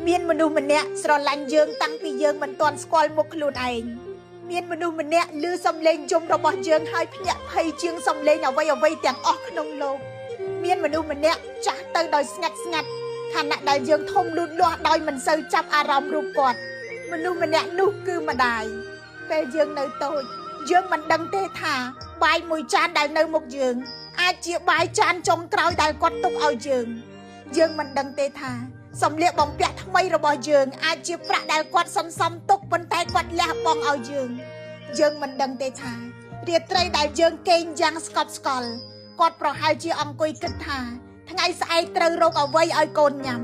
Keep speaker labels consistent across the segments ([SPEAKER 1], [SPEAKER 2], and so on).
[SPEAKER 1] មានមនុស្សម្នាក់ស្រឡាញ់យើងតាំងពីយើងមិនទាន់ស្គាល់មុខខ្លួនឯងមានមនុស្សម្នាក់ឮសំឡេងយំរបស់យើងហើយភ្ញាក់ភ័យជាងសំឡេងអ្វីៗទាំងអស់ក្នុងលោកមានមនុស្សម្នាក់ចាស់ទៅដោយស្ងាត់ស្ងាត់ខណៈដែលយើងធំលូតលាស់ដោយមិនសូវចាប់អារម្មណ៍រូបគាត់មនុស្សម្នាក់នោះគឺម្ដាយពេលយើងនៅតូចយើងមិនដឹងទេថាបាយមួយចានដែលនៅមុខយើងអាចជាបាយចានចុងក្រោយដែលគាត់ទុកឲ្យយើងយើងមិនដឹងទេថាសម្លៀកបំពាក់ថ្មីរបស់យើងអាចជាប្រាក់ដែលគាត់សន្សំទុកប៉ុន្តែគាត់លះបង់ឲ្យយើងយើងមិនដឹងទេថារាត្រីដែលយើងគេងយ៉ាងស្កប់ស្កល់គាត់ប្រហែលជាអង្គុយគិតថាថ្ងៃស្អែកត្រូវរកអ្វីឲ្យកូនញ៉ាំ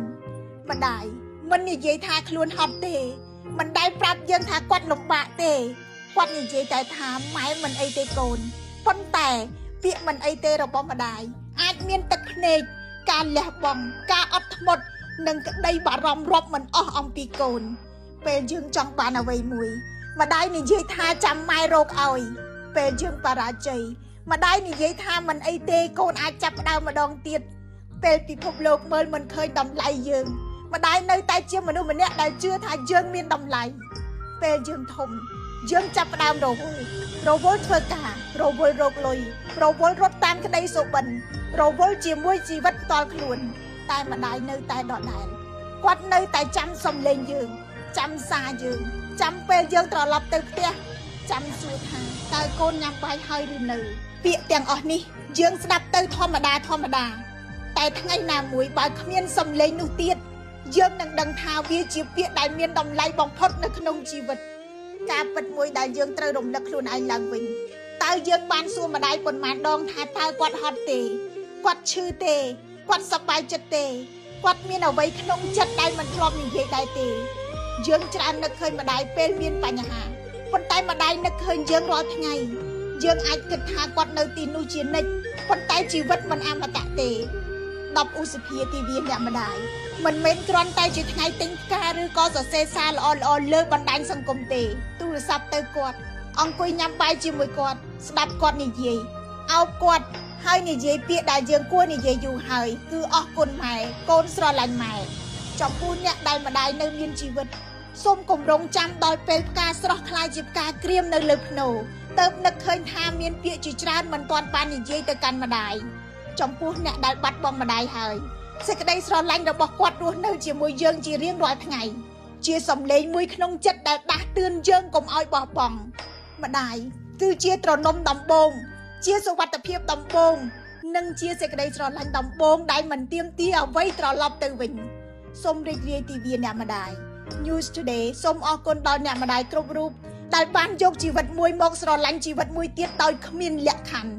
[SPEAKER 1] ម្ដាយមិននិយាយថាខ្លួនហត់ទេមិនដែលប្រាប់យើងថាគាត់លំបាកទេគាត់និយាយតែថាម៉ែមិនអីទេកូនប៉ុន្តែពាក្យមិនអីទេរបស់ម្ដាយអាចមានទឹកភ្នែកការលះបង់ការអត់ធ្មត់និងក្តីបារម្ភរាប់មិនអស់អំពីកូនពេលយើងចង់បានអ្វីមួយម្ដាយនិយាយថាចាំម៉ែរកឲ្យពេលយើងបរាជ័យម្ដាយនិយាយថាមិនអីទេកូនអាចចាប់ផ្ដើមម្ដងទៀតពេលពិភពលោកមើលមិនឃើញតម្លៃយើងម្ដាយនៅតែជាមនុស្សម្នាក់ដែលជឿថាយើងមានតម្លៃពេលយើងធំយើងចាប់ផ្ដើមរវល់រវល់ធ្វើការរវល់រកលុយរវល់រត់តាមក្តីសុបិនរវល់ជាមួយជីវិតផ្ទាល់ខ្លួនតែម្ដាយនៅតែដដែលគាត់នៅតែចាំសំឡេងយើងចាំសារយើងចាំពេលយើងត្រឡប់ទៅផ្ទះចាំសួរថាតើកូនញ៉ាំបាយហើយឬនៅពាក្យទាំងអស់នេះយើងស្ដាប់ទៅធម្មតាធម្មតាតែថ្ងៃណាមួយបើគ្មានសំឡេងនោះទៀតយើងនឹងដឹងថាវាជាពាក្យដែលមានតម្លៃបំផុតនៅក្នុងជីវិតការពិតមួយដែលយើងត្រូវរំលឹកខ្លួនឯងឡើងវិញតើយើងបានសួរម្ដាយប៉ុន្មានដងថាតើគាត់ហត់ទេគាត់ឈឺទេគាត់សប្បាយចិត្តទេគាត់មានអ្វីក្នុងចិត្តដែលមិនធ្លាប់និយាយដែរទេយើងច្រើននឹកឃើញម្ដាយពេលមានបញ្ហាប៉ុន្តែម្ដាយនឹកឃើញយើងរាល់ថ្ងៃយើងអាចគិតថាគាត់នៅទីនោះជានិច្ចប៉ុន្តែជីវិតមិនអមតៈទេ10ឧសភាទិវាអ្នកម្ដាយមិនមែនគ្រាន់តែជាថ្ងៃទិញផ្កាឬក៏សរសេរសារល្អៗលើបណ្ដាញសង្គមទេទូរស័ព្ទទៅគាត់អង្គុយញ៉ាំបាយជាមួយគាត់ស្ដាប់គាត់និយាយអោបគាត់ហើយនិយាយពាក្យដែលយើងគួរនិយាយយូរហើយគឺអរគុណម៉ែកូនស្រឡាញ់ម៉ែចំពោះអ្នកដែលម្ដាយនៅមានជីវិតសូមគម្រងចាំដល់ពេលផ្កាស្រស់ក្លាយជាផ្កាក្រៀមនៅលើភ្នូទៅនឹកឃើញថាមានពាក្យជាច្រើនមិនទាន់បាននិយាយទៅកាន់ម្ដាយចំពោះអ្នកដែលបាត់បង់ម្ដាយហើយសេចក្តីស្រឡាញ់របស់គាត់រស់នៅជាមួយយើងជារៀងរាល់ថ្ងៃជាសំឡេងមួយក្នុងចិត្តដែលដាស់តឿនយើងកុំឲ្យបោះបង់ម្ដាយគឺជាទ្រនំដំបូងជាសុវត្ថិភាពដំបូងនិងជាសេចក្តីស្រឡាញ់ដំបូងដែលមិនទាមទារអ្វីត្រឡប់ទៅវិញសូមរីករាយទិវាអ្នកម្ដាយ News Today សូមអរគុណដល់អ្នកម្ដាយគ្រប់រូបដែលបានយកជីវិតមួយមកស្រឡាញ់ជីវិតមួយទៀតដោយគ្មានលក្ខខណ្ឌ។